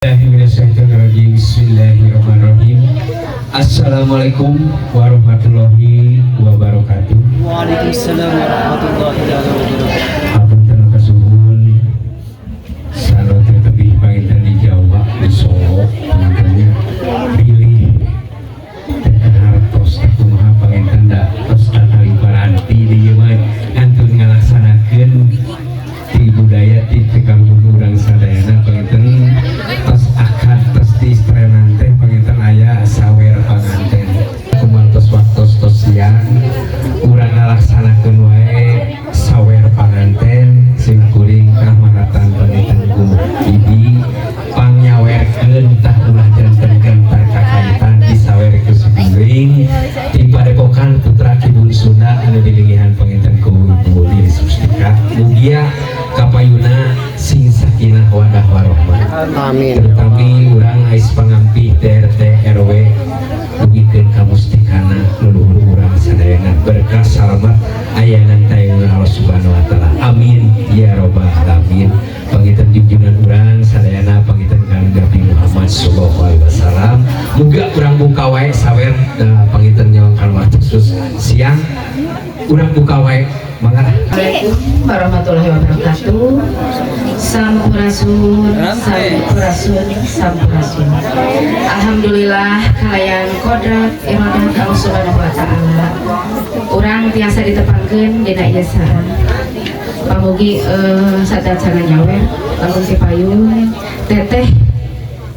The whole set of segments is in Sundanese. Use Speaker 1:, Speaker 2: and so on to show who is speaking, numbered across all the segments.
Speaker 1: Bismillahirrahmanirrahim. Assalamualaikum warahmatullahi wabarakatuh.
Speaker 2: Waalaikumsalam warahmatullahi wabarakatuh.
Speaker 1: Hapunten kasuhun sanu teu tebih panginten di Jawa, di Solo pangintennya bilih teu kahartos teh kumaha panginten da tos tatali paranti di ieu mah ngantun ngalaksanakeun ti budaya ti kampung urang sadayana panginten tos akad tos di istrenan teh panginten aya sawer panganten kumantos waktos tos siang urang ngalaksanakeun wae sawer panganten. Sim kuring kahormatan panginten ku bibi pangnyawerkeun tah ulah jantenkeun tar kakaitan disawer ku sikuring di padepokan Putra Kibun Sunda anu dilingihan panginten ku Ibu Lilis Mustika. Mugia kapayuna sing sakinah wadah warohmah.
Speaker 2: Amin.
Speaker 1: Terutami urang ais pangampih RT RW dugikeun ka mustikana leluhur urang sadayana berkah salamat ayanan tayungan Allah Subhanahu wa taala. Amin ya robbal alamin. Panginten junjungan urang sadayana panginten ka Nabi Muhammad sallallahu alaihi wasallam. Muga urang buka wae sawer da panginten nyolongkan waktu khusus siang urang buka wae, mangga.
Speaker 3: Assalamualaikum warahmatullahi wabarakatuh. Sampurasun, sampurasun, sampurasun. Alhamdulillah kalayan kodrat iradah Allah Subhanahu wa taala. Urang tiasa ditepangkeun dina ieu saat. Pamugi sateuacanna nyawer langkung ti payun. Teteh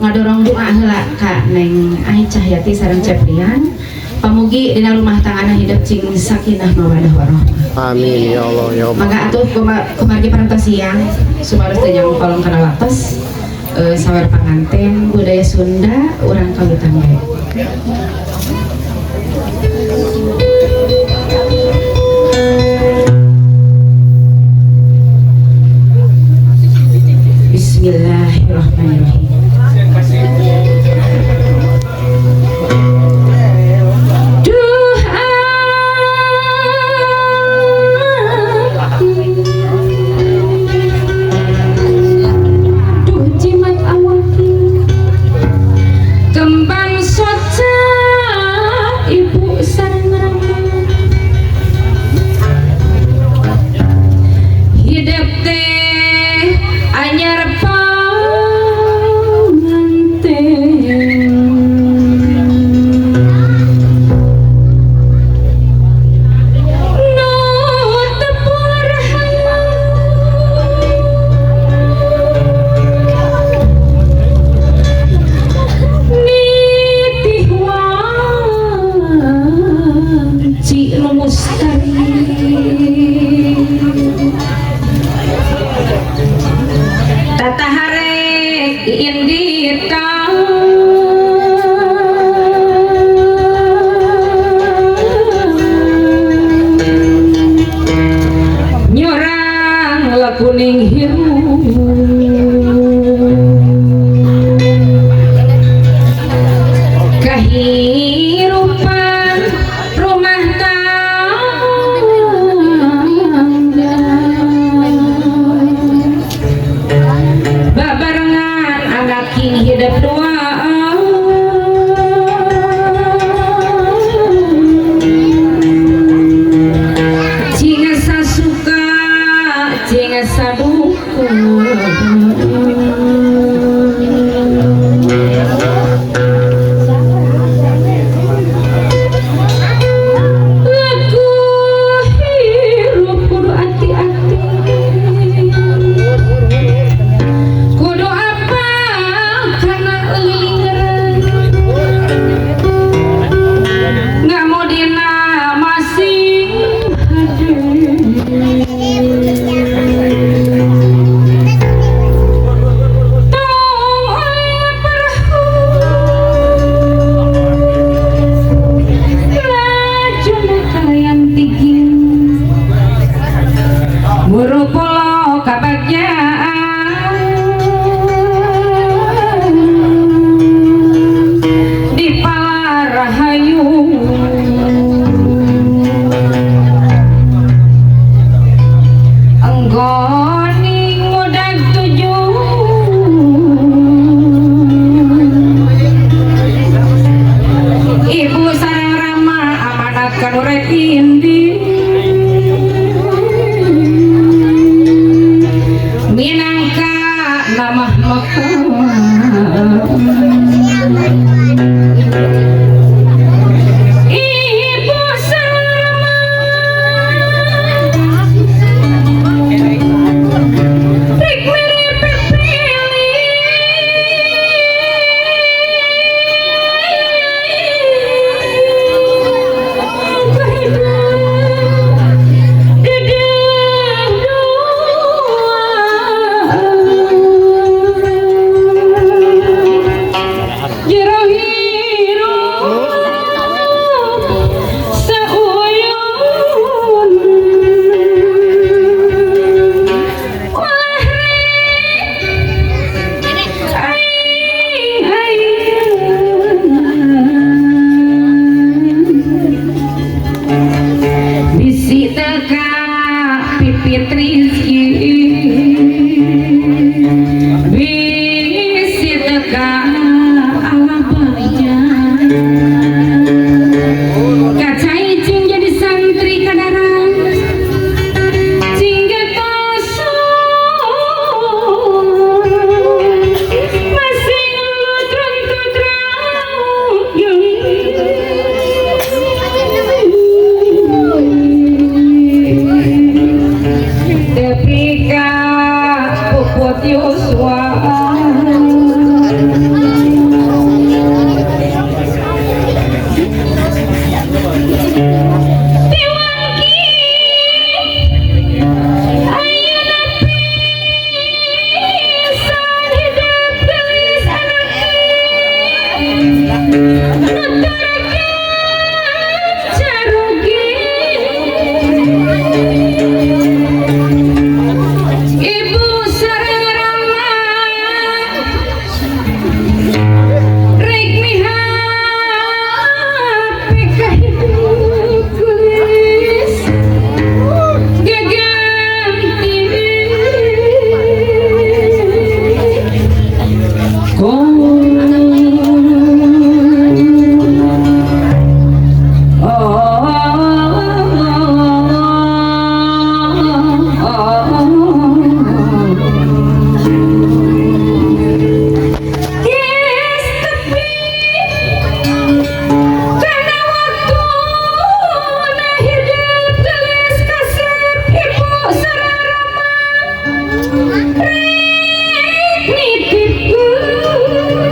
Speaker 3: ngadorong doa heula ka Neng Ai Cahyati sareng Ceprian. Pamugi dina rumah tanggana hidup cing sakinah mawadah warahmah.
Speaker 2: Amin ya Allah ya Allah.
Speaker 3: Mangga atuh kumargi parantos siang supados teu nyangkolong kana waktos, sawer panganten budaya Sunda urang kawitan wae. Bismillahirrahmanirrahim. Duh ati, duh jimat awaki, kembang soca ibu sareng rama. Hidup teh anyar panganten, nu tepur hayang nitih wanci nu mustari. Tata harek indita nyorang lakuning hirup kehirupan rumah tangga babarengan anak king hidup dua. Cinga sasuka cinga saduka. Lagu hirup kudu hati-hati, kudu apa karena Ibu sareng rek mere pepeli dedeh doa jero hirup sauyun malah aing ayeuna bisi teka pipit rizki bisi teka ala bagja kacai cing jadi santri kadaran cing getosun masih ngelut runtut tepi ka puput yuswa. Tiwangki ayeuna pisan hidup geulis anak nuturkeun carugi ibu sareng rama rek mihape ka hidup geulis gaganti Yes, tepi karena waktuna hidup gelis kasep ibu sareng rama rek nitipkeun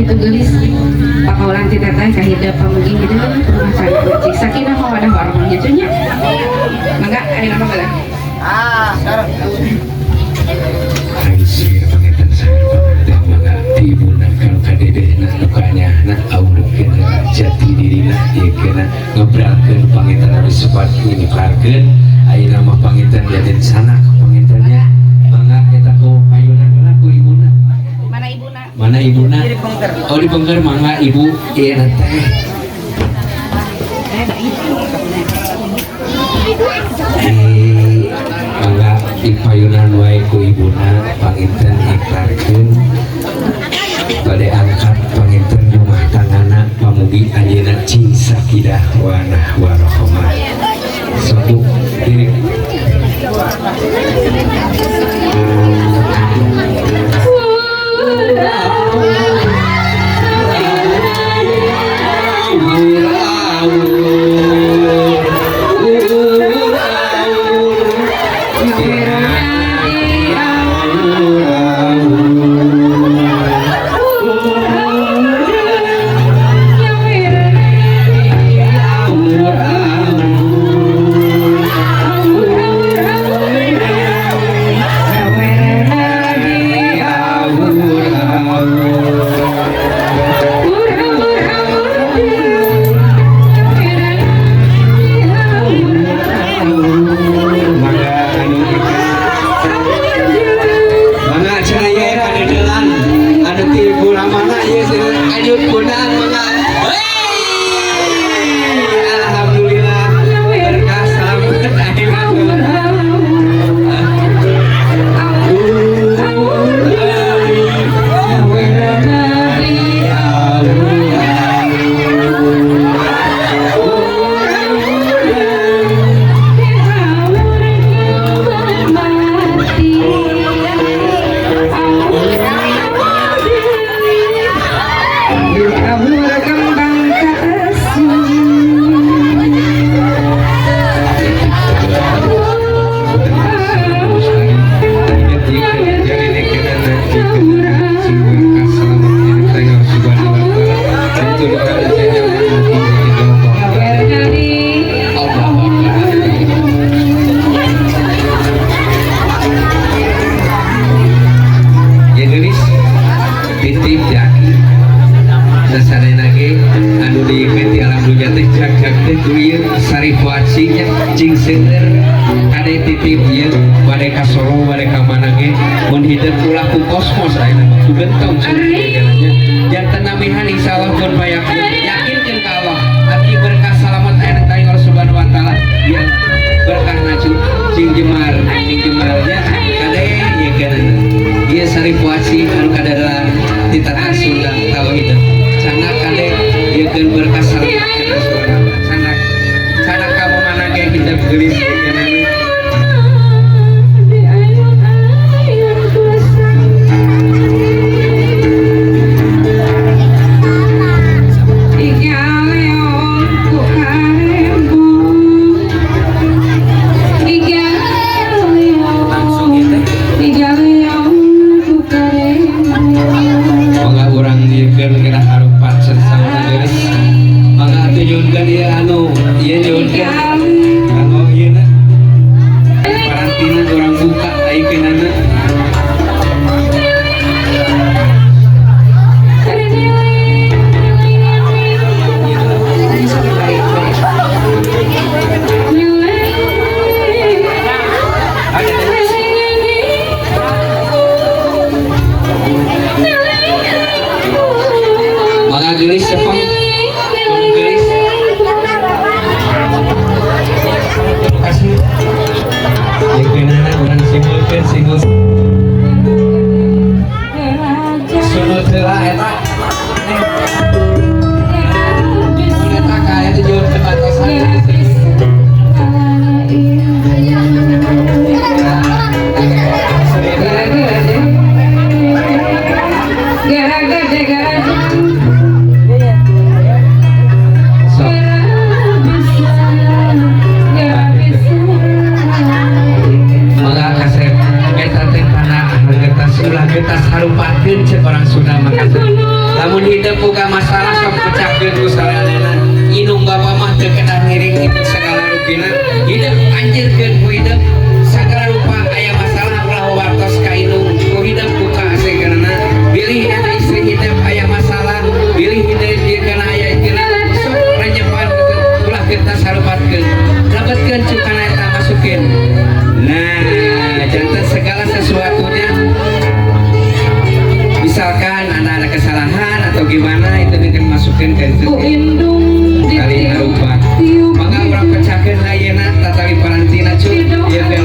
Speaker 3: Kitu geulis pakaulan ti teteh ka hidep, pamugi hidup rumah tangga cik sakinah mawadah warahmah nya nya. Mangga ari nama bala.
Speaker 1: Aisyah panginten saur panginten, mangga ti ibuna kalau ka dedehna nu kanyahna aurkeun jati dirina ieu keuna ngebralkeun panginten anu disebut ngibarkeun ayeuna mah panginten jadi sanak pangintennya. Mangga eta ku payunan heula ku ibuna.
Speaker 3: Mana ibuna?
Speaker 1: Mana ibuna? Oh, di pengker. Mangga ibu ieu teh. Eh, mangga di payunan wae ku ibuna panginten ikrarkeun bade angkat panginten rumah tanggana, pamugi anjeunna cing sakinah wanah warohmah. Sok Bu, diri. Mangga anu mangga cenah ieu kadedelan anu ti ibu ramana ieu cenah anyut godaan. Mangga. Wey! Alhamdulillah berkah selamat ayeuna.
Speaker 3: Kembang kasih.
Speaker 1: Titip jaki dasarna ge anu diikeun di alam dunya teh jag-jag teh ku ieu Sarif Waci nya cing seueur. Kade titip ieu bade ka Solo bade ka mana ge mun hideung ulah ku kosmos ayeuna mah ku gentong cenah nya janten namihan insyaallah kun fayakun, yakinkeun ka Allah aki berkah salamet aya ka Allah Subhanahu wa taala ieu berkah nacu cing jemar nya. Kade ieu keunana ieu Sarif Waci anu kadadelan di tanah Sunda tauhid canak kade ieu keun berkah salamet ka suara canak canak kamu mana ge hidup geulis ieu keunana. Langsung ieu teh mangga urang nyieun kira harupat sauna geulis. Mangga atuh nyuhunkeun ieu anu ieu nyuhunkeun kanggo ieu na karantina urang buka ayeuna. Mangga geulis sepeng geulis kasih ieu keunana urang simpulkeun singgul sunut heula eta mun eta ka aya teh nyuhunkeun batasan. Sok mangga kasep eta teh kana getas ulah getas harupakeun cek orang Sunda mah kasep lamun Hidup boga masalah, sok pecahkeun ku sarealena. Indung bapa mah teu kedah ngiring itu segala rupina. Hidup anjirkeun ku hidup segala rupa, aya masalah ulah wartos ka indung, ku hidup buka segarana. Bilih eta istri hidup aya masalah, bilih hidup ieu kana aya kana, sok renyepan, ulah kita sarupatkeun, lebetkeun cukana eta, masukin. Nah, janten segala sesuatunya, misalkan anda ada kesalahan atau gimana, itu dengan masukin ke itu kali harupa. Maka urang pecahkeun ayeuna tatali parantina, cu ieu teh.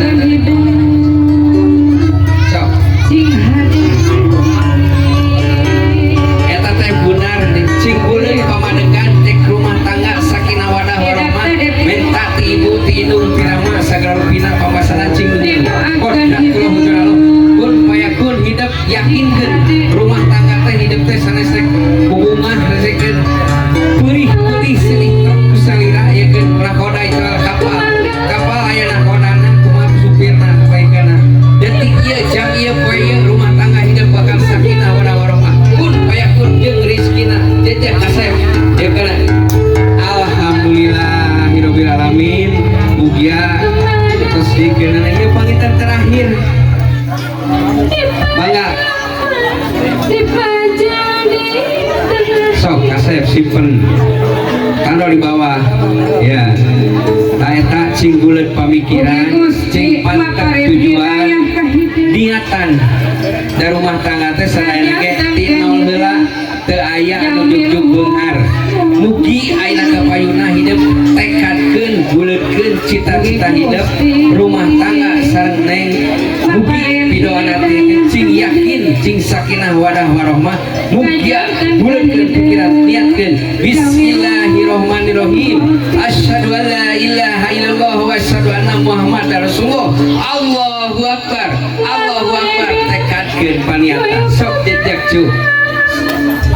Speaker 1: Sok eta teh benar cing buleun pamadegan cek rumah tangga sakinah wadah warahmah, minta ti ibu, ti indung, ti rama, sagala rupina pamasalah cing kodrat kula hujur kun payakun. Hidup yakinkeun rumah tangga teh hidup teh sanes rek hubungan rezekeun perih-perih silih kusalira yakeun nakoda itu kapal. Kapal aya nakodana, kumaha supirna kebaikanna. Detik ieu, jam ieu, poe ieu, rumah tangga hidup bakal sakinah wadah warahmah, kun payakun jeung rezekina jejak kasep yakeun. Alhamdulillah hirobbil alamin. Mugia terus dikeunana ieu panginten terakhir, mangga. Sok kasep simpen, taruh di bawah ya. Nah, eta cing buleut pamikiran, cing pantep tujuan, niatan da rumah tangga teh sadayana ge ti nol heula, teu aya anu jugjug beunghar. Mugi ayeuna kapayuna hidup tekadkeun, buleutkeun cita-cita hidup rumah tangga sareng neng. Mugi pidoana teh cing yakin, cing sakinah wadah warohmah. Mugia buleutkeun pikiran, niatkeun. Bismillahirrahmanirrahim. Asyhadu an la ilaha illallah wa asyhadu anna Muhammadar Rasulullah. Allahu akbar, Allahu akbar. Tekadkeun paniatan, sok jejak cu.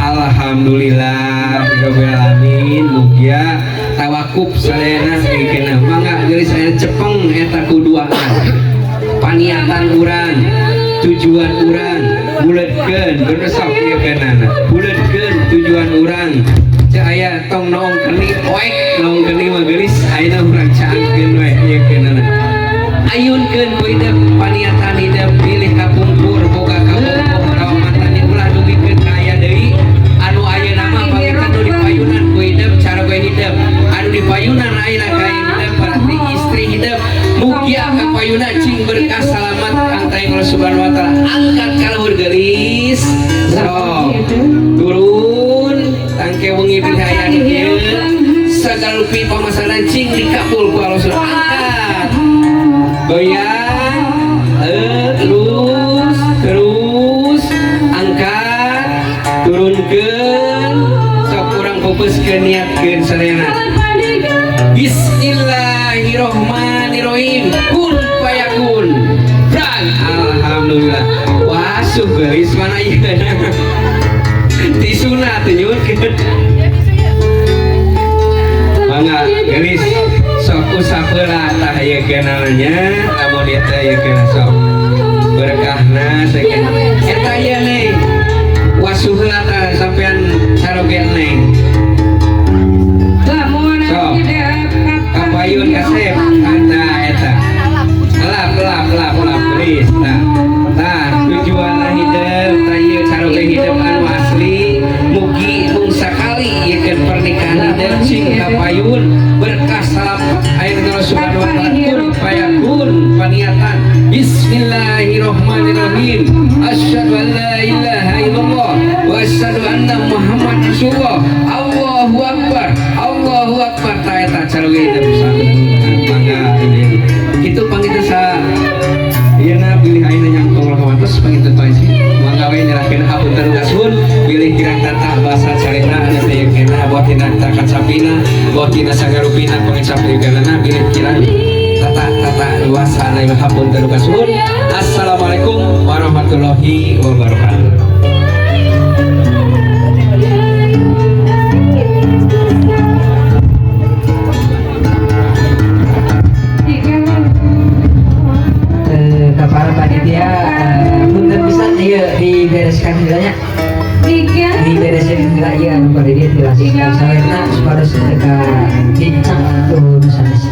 Speaker 1: Alhamdulillah rabbil alamin. Mugia tawakuf sadayana dikeuna. Mangga geulis, aya cepeng eta ku duaan paniatan urang, tujuan urang buletkeun bener. Sok ieu keunana, buletkeun tujuan urang. Cek aya tong noong keni poek, noong keni mah geulis, ayeuna urang caangkeun we ieu keunana. Ayunkeun ku hidup paniatan hidup, pilih kapungkur boga kapungkur kawamatan, ulah dugikeun ka aya deui anu ayeuna mah. Panginten nu dipayunan ku hidup, cara gue hidup anu dipayunan ayeuna ka hidup berarti istri hidup. Mugia kapayuna cing berkah salamat kang Allah Subhanahu wa Taala. Angkat ka luhur geulis, sok turun tangke wengi bihaya kieu, sagala rupi pamasalan cing dikabul ku Allah Subhanahu. Angkat, goyang, terus terus, angkat, turunkeun. Sok kurang fokus ke niatkeun sadayana. Bismillahirrohmanirrohim. Kun fayakun. Brang. Alhamdulillah. Wasuh geulis, mana ieu tisuna teu nyuhunkeun. Mangga geulis, sok usap heula tah ieu kenalnya, lamun ieu teh ieu kena sok berkahna sakeun eta ieu neng. Wasuh heula tah sampean caroge neng. Sok kapayun kasep eta eta lap lap lap lap gelis. Tah tah, tujuan hidup tah ieu, caroge hidup anu asli. Mugi mung sakali ieu keur pernikahan hidup cing kapayun berkah salamat ayeuna Allah Subhanahu wa Taala. Kun fayakun paniatan. Bismillahirrahmanirrahim. Asyhadu an la ilaha illallah wa asyhadu anna Muhammad Rasulullah. Allahu akbar, Allahu akbar. Tah eta caroge hidup sami. Mangga ini kitu panginten sa Ieu bilih ayeuna nyangkong rahmatus panginten Pak Haji. Mangga we nyerahkeun hapunten kasuhun bilih kirang tata basa carita anu teh kena boh tina kacapina, boh tina sagarupina pangecap ieu bilih kirang tata tata luasana ieu hapunten kasuhun. Assalamualaikum warahmatullahi wabarakatuh.
Speaker 4: Ke para panitia, punten pisan ieu dibereskan heula nya. Diberesin heula ieu anu bari dieu tilas sawerna supados teu kacincak tuh sanes.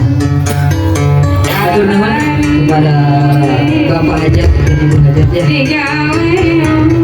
Speaker 4: Hatur nuhun kepada Bapak Hajat dan Ibu Hajat ya.